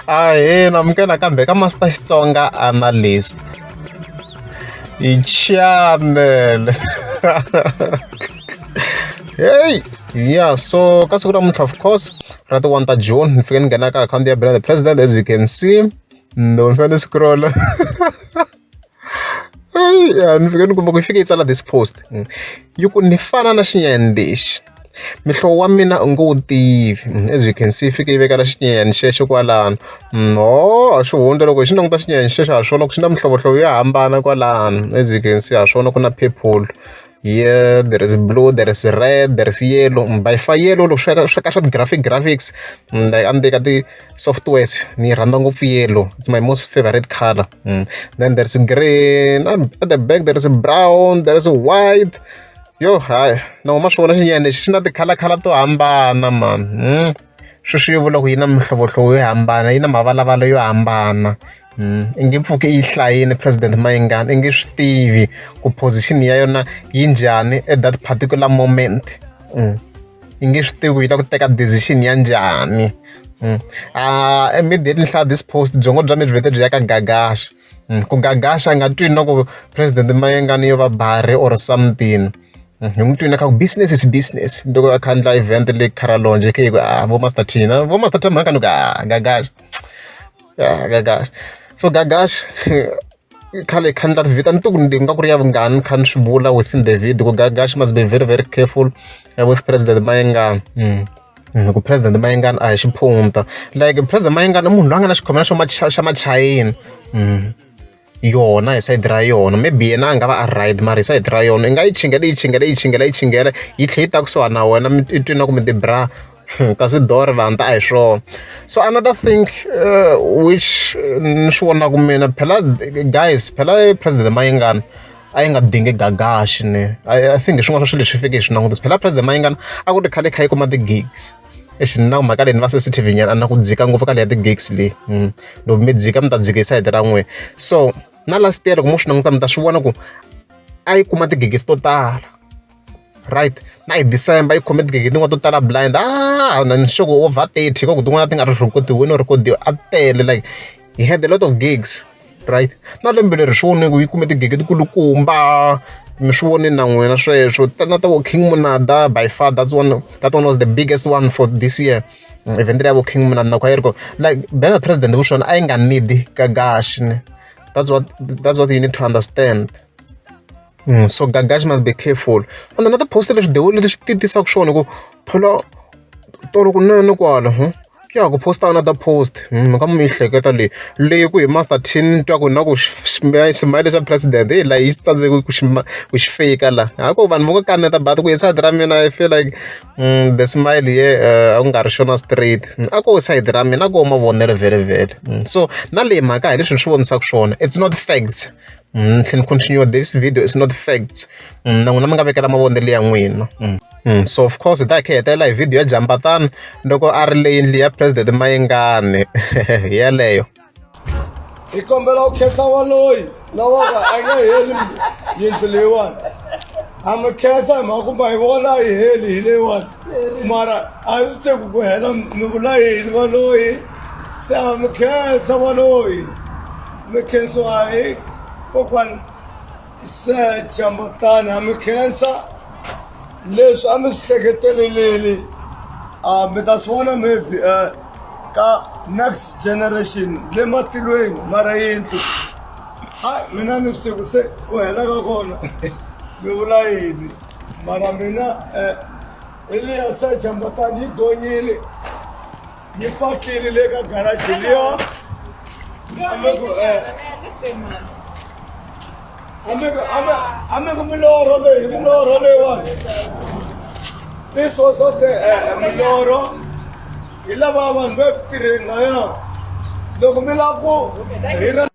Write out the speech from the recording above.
Ahee namukela nakambe ka Master Xitsonga Analyst hi channel hey yeah so ka siku namuntlha of course ra ti 1 ta June ni fike ni nghena ka akhawunti ya Brand the President as we can see no ni fanele ni scroll ya ni fike ni kuma ku yi fike yi tsala this post yi ku ni fana na xinyanyani lexi mihlovo wa mina u nge wu tivi as you can see yi fike yi veka na xinyenyani xexo kwalano ho a swi hundza loko hi xi languta xinyenyani xexo ha swona ku xi na mihlovohlovo yo hambana kwalano as you can see ha swona ku na purple yeah there is blue there is red there is yellow by far yellow loko swi ka swi ka swa ti-graphic graphics like a ni ka ti-softwares ni yi rhandza ngopfu yellow it's my most favorite color then there's green at the back there is brown there is white yo hayi na ma swi vona xinyanyani lexi xi na ti-colour colour to hambana man sweswi yi vula ku yi na mihlovohlovo yo hambana yi na mavalavala yo hambana i nge pfuki i yi hlayini president Mayengani i nge swi tivi ku position ya yona yi njhani at that particular moment i nge swi tivi ku yi la ku teka decision ya njhani immediately ni hlaya this post byongo bya mina byi vhete byi ya ka Gagash ku Gagash a nga twi na ku president Mayengani yo va bari or something hi n'wi twini kha ku business is business loko a kha endla event le Kharalonje khe yi ku a vo Master T na vo Master T mhaka ni ku a Gagash ya Gagash so Gagash khale kha ni la vhita ni ku ni nga ku ri ya vungani ni kha ni swi vula within the video ku Gagash must be very very careful with president Mayengani ku president Mayengani a hi xiphunta like president Mayengani i munhu loyi a nga na xikhomela xa machayina yona hi sayiti ra yona maybe yena a nga va a right mara hi sayiti ra yona i nga yi chingela yi chingela yi chingela yi chingela yi tlhela yi ta kusuhana na wena i twi na ku mi ti-bra kasi door vanta a hi swona so another thing which ni swi vonaka mina phela guys phela president Mayengani a yi nga dingi Gagash ne I think hi swin'wana swa swilo leswi fike hi swi langutisa phela president Mayengani a ku ri khale kha yi kuma ti-gigs exi na mhaka leyi ni va sensitive nyana a na ku dzika ngopfu ka leya ti-gigs leyi loko mi dzika mi ta dzika hi sayiti ra n'wina so na last year loko mo swi languta mi ta swi vona ku a yi kuma ti-gigs to tala right na hi December yi khome tigigi tin'wana to tala blind ah ni sure ku over 30 ka ku tin'wana ti nga ri rhekodiwi no rhekodiwa a tele like he had a lot of gigs right na lembe leri swi vone ku yi kume tigigi tikulukumba mi swi vonile na n'wina sweswo na ta vo King Monada by far that's one that one was the biggest one for this year event ya vo King Monada na ku a yi ri kona like Bena president vu swona a yi nga need Gagash ne that's what you need to understand. So Gagash must be careful. And another post leswi the way leswi ti tisaka swona ku phela tolo kunene kwala ya ku posta another post mi ka mi yi hleketa leyi leyi ku hi Master T ni twa ku na ku smile xa president hi la yi tsandzeki ku xi ku xi fika la ha ku vanhu vo kaneta but ku hi side ra mina I feel like the smile here a ku nga ri xona straight a ko side ra mina a ko mavonelo vhele vhele so na leyi mhaka hi leswi ni swi vonisaka swona it's not facts ni tlhela ni continue this video is not facts na n'wina mi nga vekela mavonelo ya n'wina so of course hi ta hi kha hi hetelela hi video ya Jambatana loko a ri le yindlu ya president Mayengani hi yeleyo hi kombela ku khensa valoyi lava ka a nge heli yindlu leyiwani ha mi khensa hi mhaka ku ma yi vona a yi heli hi leyiwani mara a swi tivi ku hela mi vula yini valoyi se ha mi khensa valoyi mi khensiwa hi kokwani se Jambatana ha mi khensa leswi a mi swi hleketeleleli a mi ta swi vona maybe ka next generation le matilweni mara yindlu a mina ni swi tivi se ku hela ka kona mi vula yini mara mina hi liya se Jambatana yi gonyile yi pakile le ka garage liya ame ku ame ku ame ame ku milorho leyi milorho leyiwani this was not the milorho hi lava vanhu va ku tirheni laya loko mi lava ku hira